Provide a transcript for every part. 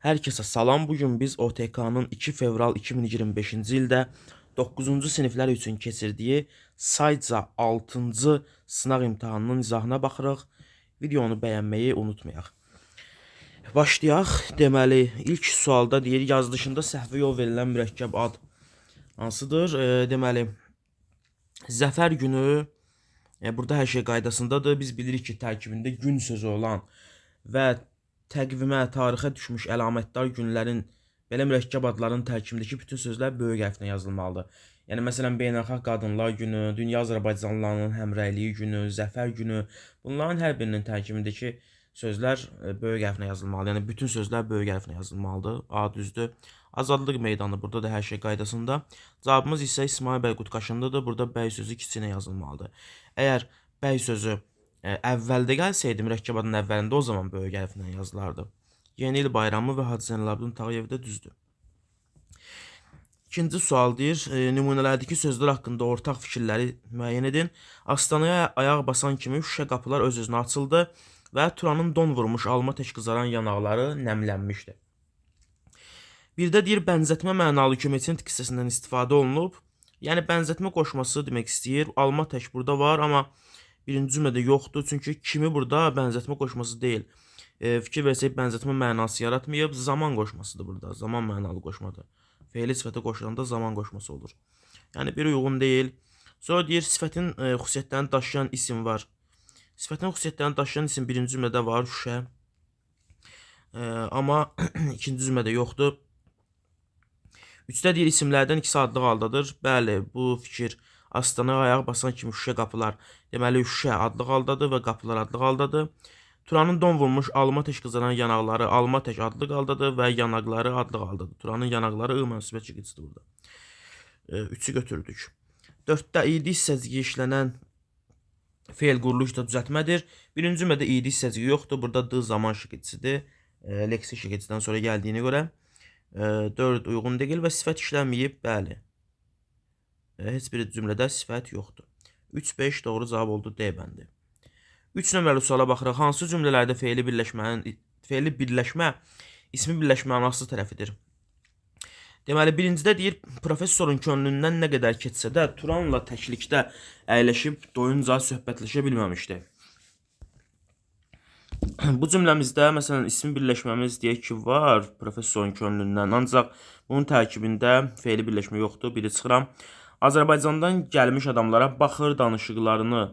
Hər kəsə salam. Bu gün biz OTK-nın 2 fevral 2025-ci ildə 9-cu siniflər üçün keçirdiyi sayca 6-cı sınaq imtahanının izahına baxırıq. Videonu bəyənməyi unutmayaq. Başlayaq. Deməli, ilk sualda deyir, yazılışında səhvə yol verilən mürəkkəb ad hansıdır? Deməli, Zəfər günü burada hər şey qaydasındadır. Biz bilirik ki, tərkibində gün sözü olan və təqvimə, tarixə düşmüş əlamətdar günlərin belə mürəkkəb adların tərkibindəki bütün sözlər böyük hərflə yazılmalıdır. Yəni məsələn Beynəlxalq Qadınlar Günü, Dünya Azərbaycanlılarının Həmrəyliyi Günü, Zəfər Günü, bunların hər birinin tərkibindəki sözlər böyük hərflə yazılmalıdır. Yəni bütün sözlər böyük hərflə yazılmalıdır. A düzdür. Azadlıq meydanı, burada da hər şey qaydasında. Cavabımız isə İsmail bəy Qutqaşınlıdır. Burada bəy sözü kiçiklə yazılmalıdır. Əgər bəy sözü əvvəldə gəlsəydi, mürəkkəb adın əvvəlində, o zaman böyük hərflə yazılardı. Yeni il bayramı və Hacı Zeynalabdin Tağıyev də düzdür. İkinci sual deyir, nümunələrdəki sözlər haqqında ortaq fikirləri müəyyən edin. Astanaya ayaq basan kimi şüşə qapılar öz-özünə açıldı və Turanın don vurmuş alma tək qızaran yanaqları nəmlənmişdi. Bir də deyir, bənzətmə mənalı köməkçinin hissəsindən istifadə olunub. Yəni bənzətmə qoşması demək istəyir. Alma tək burada var, amma birinci cümlədə yoxdur. Çünki kimi burada bənzətmə qoşması deyil. Fikir versək, bənzətmə mənası yaratmayıb. Zaman qoşmasıdır burada. Zaman mənalı qoşmadır. Feili sifətə qoşulanda zaman qoşması olur. Yəni bir uyğun deyil. Sonra deyir, sifətin xüsusiyyətlərini daşıyan isim var. Sifətin xüsusiyyətlərini daşıyan isim birinci cümlədə var, şüşə. Amma ikinci cümlədə yoxdur. Üçdə deyir, isimlərdən ikisi adlıq haldadır. Bəli, bu fikir astanaya ayaq basan kimi şüşə qapılar. Deməli, şüşə adlıq haldadır və qapılar adlıq haldadır. Turanın don vurmuş alma tək qızaran yanaqları alma tək adlıq haldadır və yanaqları adlıq haldadır. Turanın yanaqları ı mənsubiyyət çəkicisidir burada. Üçü götürdük. Dörddə idi hissəciyi işlənən feil quruluşda düzəltmədir. Birinci cümlədə idi hissəciyi yoxdur. Burada d zaman şəkilçisidir. Leksik şəkilçidən sonra gəldiyinə görə. 4 uyğun deyil və sifət işlənməyib. Bəli. Heç bir cümlədə sifət yoxdur. 3, 5 doğru cavab oldu D bəndi. 3 nömrəli suala baxırıq. Hansı cümlələrdə feili birləşmə ismi birləşmənin aslı tərəfidir? Deməli, birincidə deyir, professorun könlündən nə qədər keçsə də Turanla təklikdə əyləşib doyunca söhbətləşə bilməmişdi. Bu cümləmizdə, məsələn, ismi birləşməmiz deyək ki, var professorun könlündən, ancaq bunun tərkibində feili birləşmə yoxdur. Biri çıxıram. Azərbaycandan gəlmiş adamlara baxır, danışıqlarını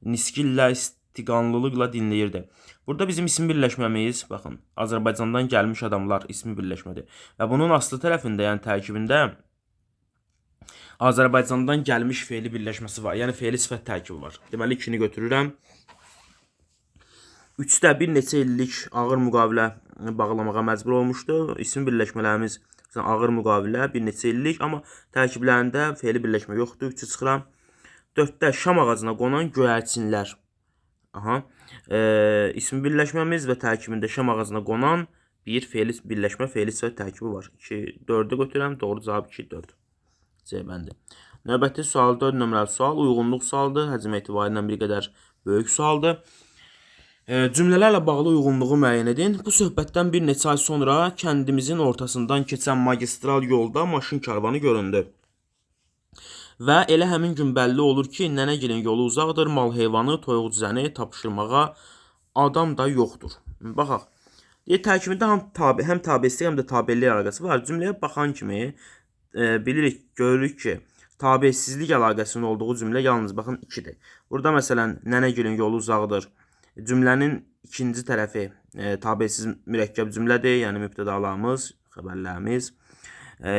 niskillə, istiqanlılıqla dinləyirdi. Burada bizim ismi birləşməmiz, baxın, Azərbaycandan gəlmiş adamlar ismi birləşmədir. Və bunun aslı tərəfində, yəni tərkibində Azərbaycandan gəlmiş feili birləşməsi var. Yəni feili sifət tərkibi var. Deməli, 2-ni götürürəm. 3-də bir neçə illik ağır müqavilə bağlamağa məcbur olmuşdu. İsmi birləşmələrimiz məsələn, ağır müqavilə bir neçə illik, amma tərkiblərində feili birləşmə yoxdur. 3-ü çıxıram. 4-də şam ağacına qonan göyərçinlər. Aha. İsmi birləşməmiz və tərkibində şam ağacına qonan bir feili birləşmə, feili sifət tərkibi var. 2, 4-ü götürürəm. Doğru cavab 2, 4. C bəndi. Növbəti sual 4 nömrəli sual uyğunluq sualıdır. Həcm etibarilə bir qədər böyük sualdır. Cümlələrlə bağlı uyğunluğu müəyyən edin. Bu söhbətdən bir neçə ay sonra kəndimizin ortasından keçən magistral yolda maşın karvanı göründü. Və elə həmin gün bəlli olur ki, nənəgilin yolu uzaqdır, mal heyvanı, toyuq cüzəni tapşırmağa adam da yoxdur. Baxaq. Deyir, tərkibində həm tabesizlik, həm də tabelik əlaqəsi var. Cümləyə baxan kimi bilirik, görürük ki, tabesizlik əlaqəsinin olduğu cümlə yalnız baxın 2-dir. Burada məsələn, nənəgilin yolu uzaqdır. Cümlənin ikinci tərəfi tabesiz mürəkkəb cümlədir, yəni mübtədalarımız, xəbərlərimiz.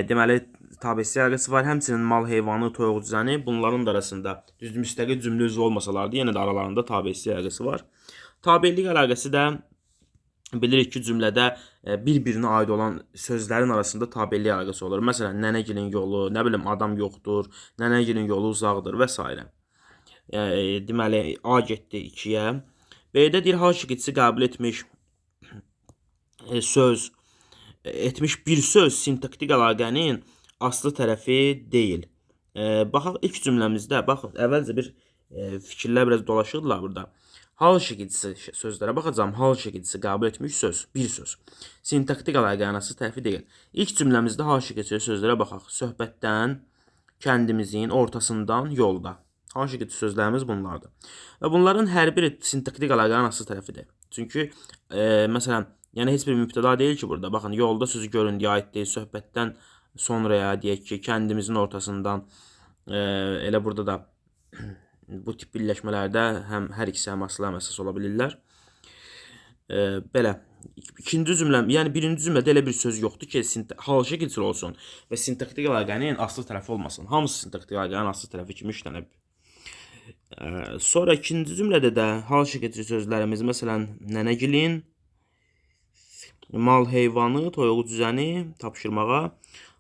Deməli, tabesizlik əlaqəsi var. Həmçinin mal heyvanı, toyuq cüzəni, bunların da arasında düzdür, müstəqil cümlə üzvü olmasalardı, yenə də aralarında tabesizlik əlaqəsi var. Tabelik əlaqəsi də bilirik ki, cümlədə bir-birinə aid olan sözlərin arasında tabelik əlaqəsi olur. Məsələn, nənəgilin yolu, nə bilim, adam yoxdur, nənəgilin yolu uzaqdır və s. Deməli, A getdi 2-yə. B-də deyir, hal şəkilçisi qəbul etmiş söz, etmiş bir söz sintaktik əlaqənin aslı tərəfi deyil. Baxaq ilk cümləmizdə, baxın, əvvəlcə bir Fikirlər biraz dolaşırdılar burada. Hal şəkilçisi sözlərə baxacağam. Hal şəkilçisi qəbul etmiş söz, bir söz. Sintaktik əlaqənin əsas tərəfi deyil. İlk cümləmizdə hal şəkilçisi sözlərə baxaq. Söhbətdən, kəndimizin ortasından, yolda. Hal şəkilçisi sözlərimiz bunlardır. Və bunların hər biri sintaktik əlaqənin əsas tərəfidir. Çünki məsələn, yəni heç bir mübtəda deyil ki burada. Baxın, yolda sözü göründüyə aid deyil, söhbətdən sonraya deyək ki, kəndimizin ortasından, elə burada da bu tip birləşmələrdə həm hər ikisi həm asılı, həm əsas ola bilirlər. Belə. İkinci cümləm, yəni birinci cümlədə elə bir söz yoxdur ki, hal şəkilçili olsun və sintaktik əlaqənin asılı tərəfi olmasın. Hamısı sintaktik əlaqənin asılı tərəfi kimi işlənib. Sonra ikinci cümlədə də hal şəkilçili sözlərimiz, məsələn, nənəgilin, mal heyvanı, toyuğu cüzəni tapşırmağa.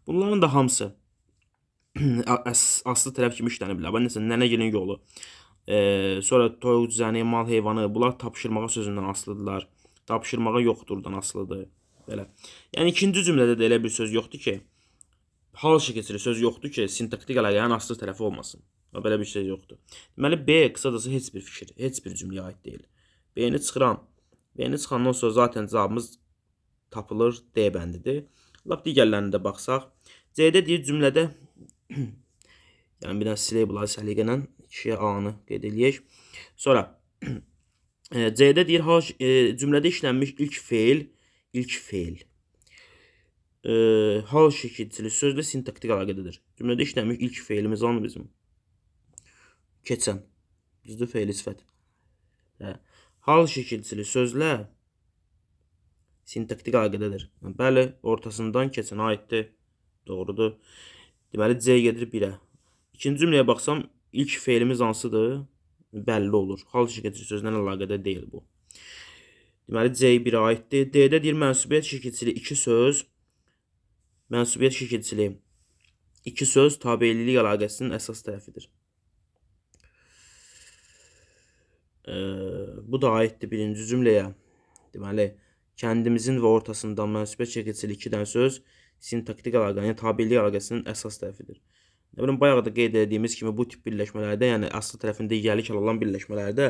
Bunların da hamısı aslı tərəf kimi işləniblər. Bax, məsələn, nənəgilin yolu, sonra toyuq cüzəni, mal heyvanı, bunlar tapşırmağa sözündən asılıdırlar. Tapşırmağa yoxdurdan asılıdır. Belə. Yəni, ikinci cümlədə də elə bir söz yoxdur ki, hal şəkilçili söz yoxdur ki, sintaktik əlaqənin asılı tərəfi olmasın. Belə bir şey yoxdur. Deməli, B qısacası heç bir fikir, heç bir cümləyə aid deyil. B-ni çıxıram. B-ni çıxandan sonra zaten cavabımız tapılır, D bəndidir. Lap digərlərinə də baxsaq. C-də deyir cümlədə, yəni bir dənə silək bunları səliqə ilə, 2-yə A-nı qeyd eləyək. Sonra C-də deyir, cümlədə işlənmiş ilk feil, hal şəkilçili sözlə sintaktik əlaqədədir. Cümlədə işlənmiş ilk feilimiz anı bizim? Keçən. Düzdür, feili sifət. Hal şəkilçili sözlə sintaktik əlaqədədir. Bəli, ortasından keçən aiddir. Doğrudur. Deməli, C gedir 1-ə. İkinci cümləyə baxsam, ilk feilimiz hansıdır? Bəlli olur. Hal şəkilçili sözlə əlaqədar deyil bu. Deməli, C 1-ə aiddir. D-də deyir, mənsubiyyət şəkilçili iki söz. Mənsubiyyət şəkilçili iki söz tabelilik əlaqəsinin əsas tərəfidir. Bu da aiddir birinci cümləyə. Deməli, kəndimizin və ortasından mənsubiyyət şəkilçili iki dənə söz sintaktik əlaqənin, tabelilik əlaqəsinin əsas tərəfidir. Nə bilim, bayağı da qeyd etdiyimiz kimi bu tip birləşmələrdə, yəni aslı tərəfində yiyəlik alan birləşmələrdə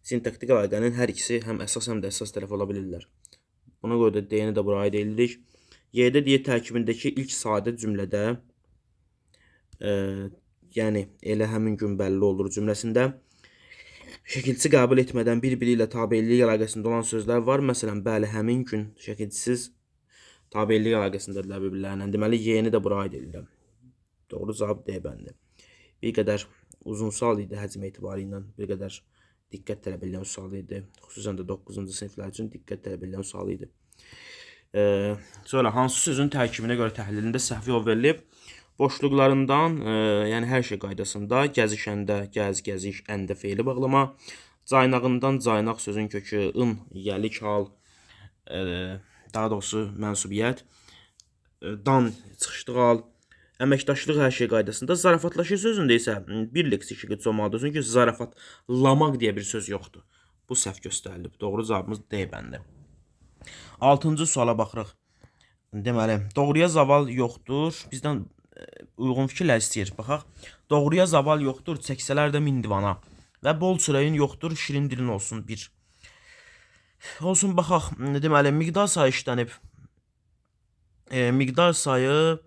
sintaktik əlaqənin hər ikisi həm əsas, həm də əsas tərəfi ola bilirlər. Buna görə də D-ni də bura aid edirik. Y-də deyir, tərkibindəki ilk sadə cümlədə, yəni elə həmin gün bəlli olur cümləsində şəkilçi qəbul etmədən bir-biri ilə tabelilik əlaqəsində olan sözlər var. Məsələn, bəli, həmin gün şəkilçisiz tabelilik əlaqəsindədirlər bir-birlərindən. Deməli, Y-ni də bura aid edirəm. Doğru cavab D bəndi. Bir qədər uzun sual idi həcm etibarı ilə, bir qədər diqqət tələb edən sual idi. Xüsusən də 9-cu siniflər üçün diqqət tələb edən sual idi. Sonra hansı sözün tərkibinə görə təhlilində səhvi yol verilib? Boşluqlarından, yəni hər şey qaydasında gəzişəndə, gəz, gəziş, əndə feili bağlama, caynağından caynaq sözün kökü, ın, yəlik hal, daha doğrusu mənsubiyyət, dan çıxışlıq hal, əməkdaşlıq hər şey qaydasında. Zarafatlaşır sözündə isə bir leksik şəkilçi olmalıdır. Çünki zarafatlamaq deyə bir söz yoxdur. Bu səhv göstərilib. Doğru cavabımız D bəndi. 6-cı suala baxırıq. Deməli, doğruya zaval yoxdur. Bizdən uyğun fikirlər istəyir. Baxaq. Doğruya zaval yoxdur, çəksələr də min divana. Və bol çörəyin yoxdur, şirin dilin olsun bir. Olsun, baxaq. Deməli, miqdar sayı işlənib. Miqdar sayı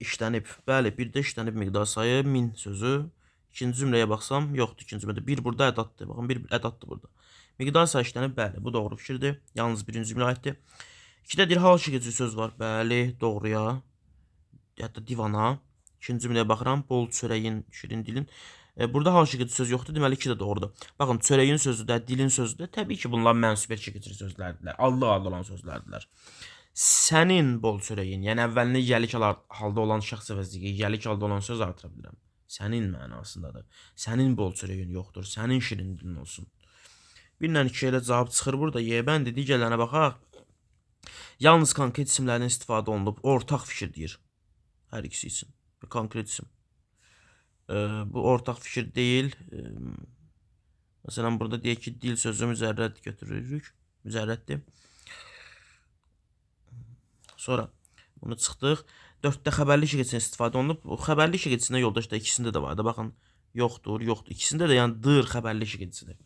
işlənib. Bəli, bir də işlənib miqdar sayı min sözü. İkinci cümləyə baxsam, yoxdur ikinci cümlədə. Bir burada ədaddır. Baxın, bir ədaddır burada. Miqdar sayı işlənib, bəli, bu doğru fikirdir. Yalnız birinci cümlə aiddir. İkidə deyir, hal şəkilçi söz var. Bəli, doğruya. Hətta divana. İkinci cümləyə baxıram, bol çörəyin, şirin dilin. Burada hal şəkilçi söz yoxdur, deməli 2 də doğrudur. Baxın, çörəyin sözü də, dilin sözü də, təbii ki, bunlar mənsubiyyət şəkilçi sözlərdirlər. Adlı adlı olan sözlərdirlər. Sənin bol çörəyin, yəni əvvəlində yəlik halda olan şəxs əvəzliyi, yəlik halda olan söz artıra bilirəm. Sənin mənasındadır. Sənin bol çörəyin yoxdur, sənin şirin dilin olsun. 1 ilə 2 elə cavab çıxır burada. Y bəndi, digərlərinə baxaq. Yalnız konkret isimlərdən istifadə olunub. Ortaq fikir deyir. Hər ikisi üçün. Konkret isim. Bu ortaq fikir deyil. Məsələn, burada deyək ki, dil sözü mücərrəd götürürük. Mücərrəddir. Sonra bunu çıxdıq. 4-də xəbərli şəkilçisindən istifadə olunub. Xəbərli şəkilçisindən yoldaşlar ikisində də var da. Baxın, yoxdur, yoxdur. İkisində də yəni dır xəbərli şəkilçisidir.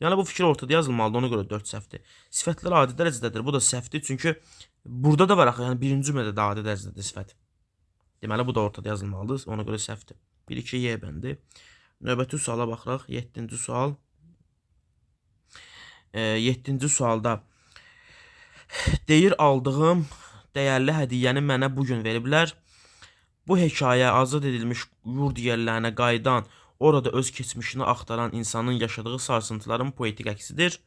Yəni bu fikir ortada yazılmalıdır, ona görə 4 səhvdir. Sifətlər adi dərəcədədir. Bu da səhvdir, çünki burada da var axı, yəni birinci cümlədə də adi dərəcədədir sifət. Deməli bu da ortada yazılmalıdır, ona görə səhvdir. 1 2 Y bəndi. Növbəti suala baxırıq. 7-ci sual. 7-ci sualda deyir aldığım dəyərli hədiyyəni mənə bu gün veriblər. Bu hekayə azad edilmiş yurd yerlərinə qayıdan, orada öz keçmişini axtaran insanın yaşadığı sarsıntıların poetik əksidir.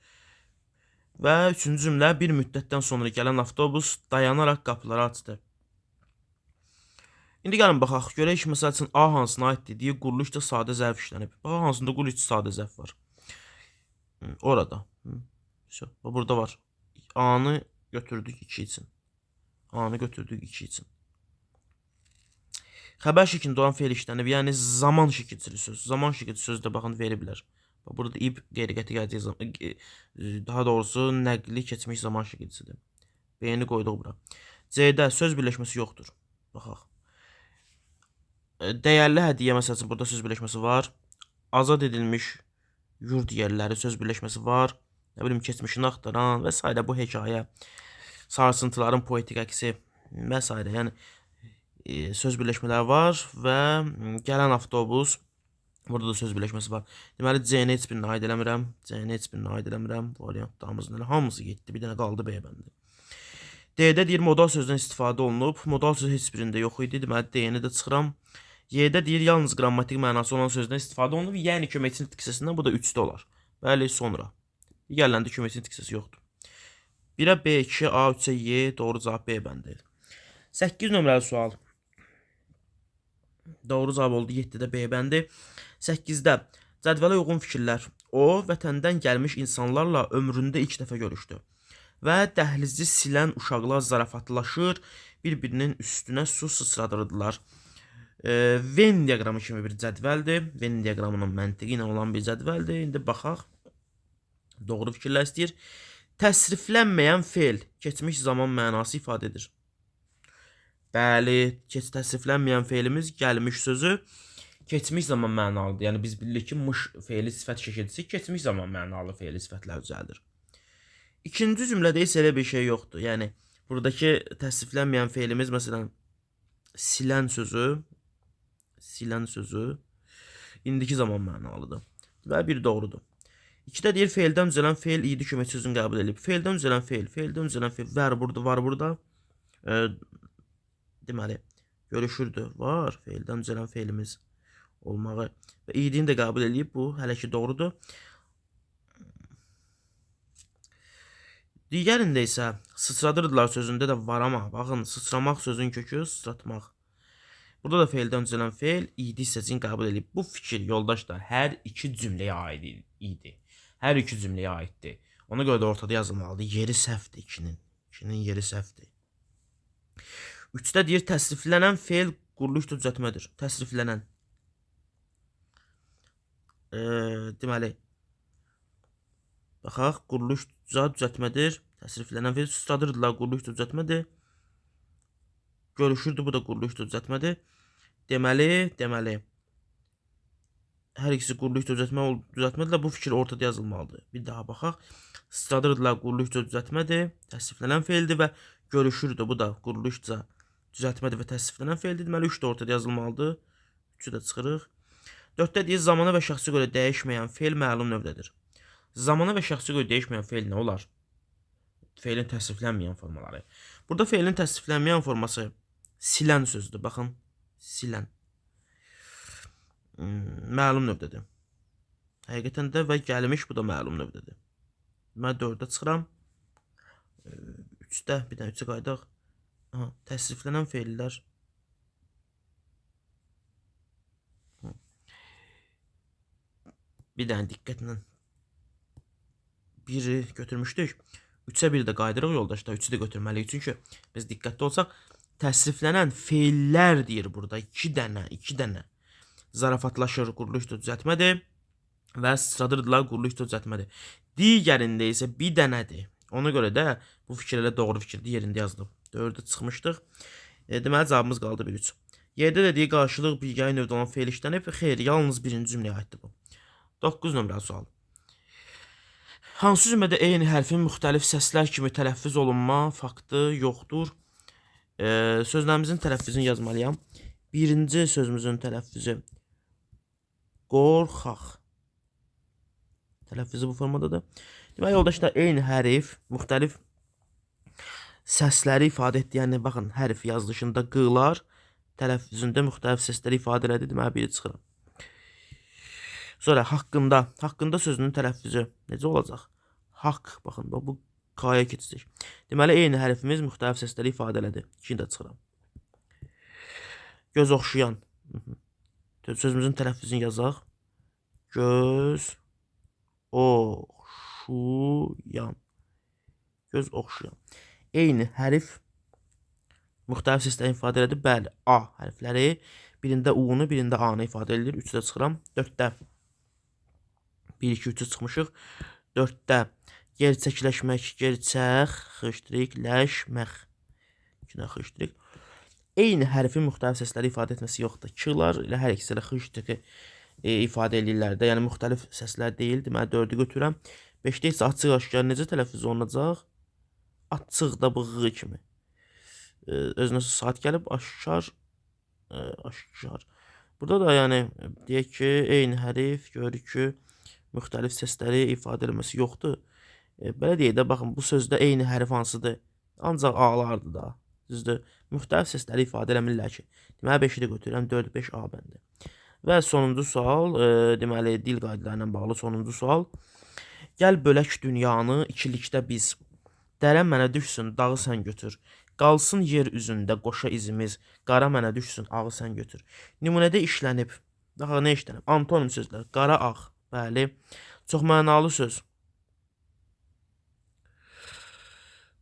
Və üçüncü cümlə bir müddətdən sonra gələn avtobus dayanaraq qapıları açdı. İndi gəlin baxaq, görək ki, məsəl üçün A hansına aiddir? Deyir, quruluşda sadə zərf işlənib. Bax, hansında quruluşda sadə zərf var. Orada. Burada var. A-nı götürdük 2 üçün. A-nı götürdük 2 üçün. Xəbər şəklində olan feil işlənib, yəni zaman şəkilçili söz. Zaman şəkilçili sözdə baxın veriblər. Bax, burada ib qeyri-qəti gələcək, daha doğrusu nəqli keçmiş zaman şəkilçisidir. B-ni qoyduq bura. C-də söz birləşməsi yoxdur. Baxaq. Dəyərli hədiyyə məsəl üçün burada söz birləşməsi var. Azad edilmiş yurd yerləri söz birləşməsi var. Nə bilim, keçmişini axtaran və s. bu hekayə, sarsıntıların poetik əksi və s. Yəni söz birləşmələri var və gələn avtobus, burada da söz birləşməsi var. Deməli C-ni heç birini aid eləmirəm. C-ni heç birini aid eləmirəm. Variantlarımızın elə hamısı getdi. Bir dənə qaldı B bəndi. D-də deyir modal sözdən istifadə olunub. Modal söz heç birində yox idi. Deməli D-ni də çıxıram. Y-də deyir yalnız qrammatik mənası olan sözdən istifadə olunub. Yəni köməkçi nitq hissəsindən bu da 3-də olar. Bəli, sonra. Digərlərində köməkçi nitq hissəsi yoxdur. 1-ə B, 2-ə A, 3-ə Y, doğru cavab B bəndi. 8 nömrəli sual. Doğru cavab oldu 7-də B bəndi. 8-də cədvələ uyğun fikirlər. O, vətəndən gəlmiş insanlarla ömründə ilk dəfə görüşdü. Və dəhlizi silən uşaqlar zarafatlaşır, bir-birinin üstünə su sıçradırdılar. Venn diaqramı kimi bir cədvəldir. Venn diaqramının məntiqi ilə olan bir cədvəldir. İndi baxaq. Doğru fikirlər istəyir. Təsriflənməyən feil keçmiş zaman mənası ifadə edir. Bəli, təsriflənməyən feilimiz gəlmiş sözü keçmiş zaman mənalıdır. Yəni biz bilirik ki, mış feili sifət şəkilçisi keçmiş zaman mənalı feili sifətlər düzəldir. İkinci cümlədə isə elə bir şey yoxdur. Yəni buradakı təsriflənməyən feilimiz məsələn silən sözü indiki zaman mənalıdır. Və bir doğrudur. 2-də deyir feildən düzələn feil idi köməkçi sözünü qəbul edib. Feildən düzələn feil, feildən düzələn feil var burada, var burada. Deməli, görüşürdü. Var feildən düzələn feilimiz olmağı və idini də qəbul edib. Bu hələ ki doğrudur. Digərində isə sıçradırdılar sözündə də var amma baxın, sıçramaq sözün kökü sıçratmaq. Burada da feildən düzələn feil idi hissəsini qəbul edib. Bu fikir yoldaşlar hər iki cümləyə aid idi. Hər iki cümləyə aiddir. Ona görə də ortada yazılmalıdır. Yeri səhvdir 2-nin. 2-nin yeri səhvdir. 3-də deyir təsriflənən feil quruluşda düzəltmədir. Təsriflənən. Deməli, baxaq, quruluş düzəltmədir. Təsriflənən feil sıçradırdılar, quruluş düzəltmədir. Görüşürdü, bu da quruluş düzəltmədir. Deməli, hər ikisi quruluş düzəltmədirlər. Bu fikir ortada yazılmalıdır. Bir daha baxaq. Sıçradırdılar, quruluş düzəltmədir. Təsriflənən feildir və görüşürdü. Bu da quruluşca düzəltmədir və təsriflənən feildir. Deməli, 3 də ortada yazılmalıdır. 3-ü də çıxırıq. 4-də deyir, zamana və şəxsə görə dəyişməyən feil məlum növdədir. Zamana və şəxsə görə dəyişməyən feil nə olar? Feilin təsriflənməyən formaları. Burada feilin təsriflənməyən forması silən sözdür. Baxın, silən. Məlum növdədir. Həqiqətən də və gəlmiş bu da məlum növdədir. Mən 4-də çıxıram. 3-də bir dənə 3-ə qayıdaq. Aha, təsriflənən feillər. Bir dənə diqqətlə biri götürmüşdük. 3-ə bir də qayıdırıq yoldaşlar. 3-ü də götürməliyik. Çünki biz diqqətli olsaq təsriflənən feillər deyir burada. 2 dənə, 2 dənə. Zarafatlaşır, quruluşda düzəltmədir və sıçradırdılar, quruluşda düzəltmədir. Digərində isə bir dənədir. Ona görə də bu fikir elə doğru fikirdir, yerində yazılıb. 4-ü çıxmışdıq. Deməli, cavabımız qaldı 1-3. Yerdə dediyi qarşılıq birgəyi növdə olan feil işlənib. Xeyr, yalnız birinci cümləyə aiddir bu. 9 nömrəli sual. Hansı cümlədə eyni hərfin müxtəlif səslər kimi tələffüz olunma faktı yoxdur? Sözlərimizin tələffüzünü yazmalıyam. Birinci sözümüzün tələffüzü qorxaq. Tələffüzü bu formadadır. Deməli, yoldaşlar, eyni hərf müxtəlif səsləri ifadə etdi. Yəni, baxın, hərf yazılışında q-lar tələffüzündə müxtəlif səsləri ifadə elədi. Deməli, biri çıxıram. Sonra haqqında. Haqqında sözünün tələffüzü necə olacaq? Haqq. Baxın, bu K-ya keçəcək. Deməli, eyni hərfimiz müxtəlif səsləri ifadə elədi. İkini də çıxıram. Göz oxşayan. Sözümüzün tələffüzünü yazaq. Göz oxşayan. Göz oxşayan. Eyni hərf müxtəlif səsləri ifadə elədi. Bəli, A hərfləri birində U-nu, birində A-nı ifadə edir. 3-də çıxıram. 4-də 1, 2, 3-ü çıxmışıq. 4-də gerçəkləşmək, gerçək, xışdırıq, ləşmək. İkinə xışdırıq. Eyni hərfin müxtəlif səsləri ifadə etməsi yoxdur. K-lar ilə hər ikisi ilə xışdırıq ifadə eləyirlər də. Yəni, müxtəlif səslər deyil. Deməli, 4-ü götürürəm. 5-də isə açıq aşkar necə tələffüz olunacaq? Açıq da bu ğ kimi. Özünə saat gəlib, aşkar, aşkar. Burada da yəni, deyək ki, eyni hərif görürük ki, müxtəlif səsləri ifadə eləməsi yoxdur. Belə deyək də, baxın, bu sözdə eyni hərf hansıdır? Ancaq A-lardır da. Düzdür? Müxtəlif səsləri ifadə eləmirlər ki. Deməli, 5-i də götürürəm. 4, 5 A bəndi. Və sonuncu sual, deməli, dil qaydaları ilə bağlı sonuncu sual. Gəl bölək dünyanı ikilikdə biz. Dərə mənə düşsün, dağı sən götür. Qalsın yer üzündə qoşa izimiz. Qara mənə düşsün, ağı sən götür. Nümunədə işlənib. Daha nə işlənib? Antonim sözlər. Qara, ağ. Bəli. Çox mənalı söz.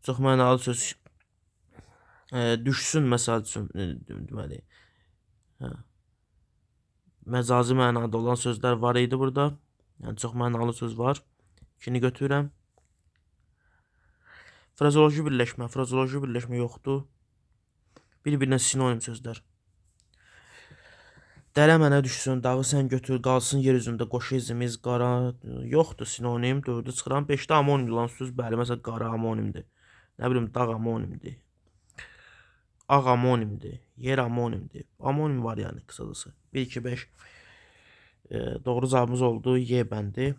Çox mənalı söz. Düşsün, məsəl üçün, deməli. Hə. Məcazi mənada olan sözlər var idi burada. Yəni, çox mənalı söz var. İkini götürürəm. Frazoloji birləşmə. Frazoloji birləşmə yoxdur. Bir-birinə sinonim sözlər. Dərə mənə düşsün, dağı sən götür, qalsın yer üzündə qoşa izimiz, qara yoxdur sinonim. 4-ü çıxıram. 5-də amonim olan söz, bəli, məsələn, qara amonimdir. Nə bilim, dağ amonimdir. Ağ amonimdir. Yer amonimdir. Amonim var yəni, qısacası. 1, 2, 5. Doğru cavabımız oldu. Y bəndi.